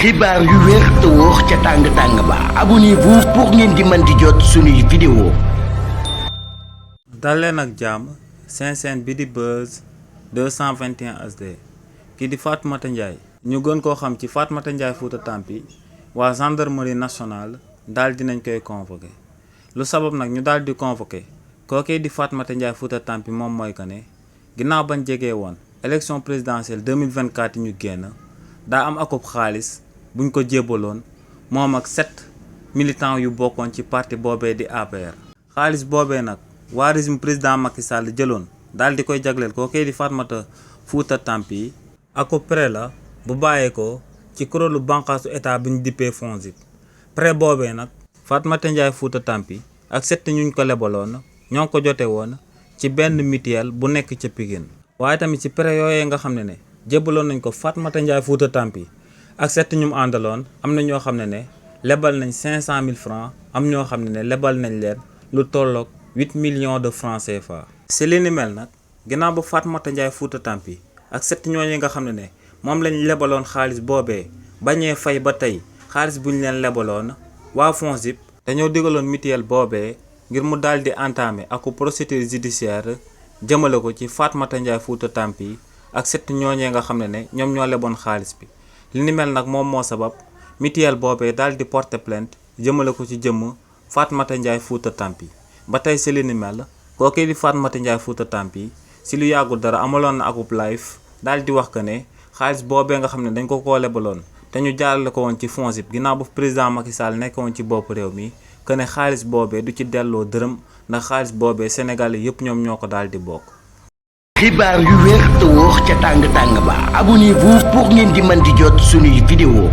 xibaar yu wér te wóor ca tàng ba abonnez-vous pour ngeen di mën di jot suñuy vidéo. dal leen ak jàmm seen chaîne bi di Buzz 221 HD kii di Fatoumata Ndiaye ñu gën koo xam ci Fatoumata Ndiaye Fouta Tampi waa gendarmerie nationale daal dinañ koy convoqué lu sabab nag ñu daal di convoqué kookee di Fatoumata Ndiaye Fouta Tampi moom mooy que ne ginnaaw bañ jegee woon élection présidentielle 2024 yi ñu génn daa am akub xaalis buñ ko jébbaloon moom ak 7 militants yu bokkoon ci parti boobee di APR. xaalis boobee nag waa régime président Macky Sall jëloon daal di koy jagleel kookee di Fatoumata Fouta Tampi akub prêt la bu bàyyeekoo ci kuréelu bànqaasu état bi ñu dippee FONGIP. prêt boobee nag Fatoumata Ndiaye Fouta Tampi ak 7 ñuñ ko lebaloon ñoo ngi ko jote woon ci benn mutuelle bu nekk ca Pikine. waaye tamit ci prêt yooyee nga xam ne jébbaloon nañ ko Fatoumata Ndiaye Fouta Tampi ak 7 ñum àndaloon am na ñoo xam ne lebal nañ 500 000 francs am ñoo xam ne lebal nañ leen lu tolloog 8 millions de francs CFA. si li ni mel nag ginnaaw ba Fatoumata Ndiaye Fouta Tampi ak 7 ñooñu nga xam ne moom lañ lebaloon xaalis boobee bañee fay ba tey xaalis buñ leen lebaloon waa FONGIP dañoo digaloon mutuelle boobee ngir mu daal di entamer ak procédure judiciaire jëmale ko ci Fatoumata Ndiaye Fouta Tampi ak 7 ñooñee nga xam ne ñoom ñoo leboon xaalis bi. li ni mel nag moom moo sabab mutuelle boobee daal di porter plainte jëmale ko ci jëmm Fatoumata Ndiaye Fouta Tampi ba tey si li ni mel kookee di Fatoumata Ndiaye Fouta Tampi si lu yàggul dara amaloon na akub live daal di wax que ne xaalis boobee nga xam ne dañ ko koo lebaloon te ñu jaarale ko woon ci FONGIP ginnaaw ba président Macky Sall nekkoon ci bopp réew mi que ne xaalis boobee du ci delloo dërëm ndax xaalis boobee Sénégalais yëpp ñoom ñoo ko daal di bokk. xibaar yu wér te wóor ca tàng ba abonnez-vous pour ngeen di mën di jot suñuy vidéo.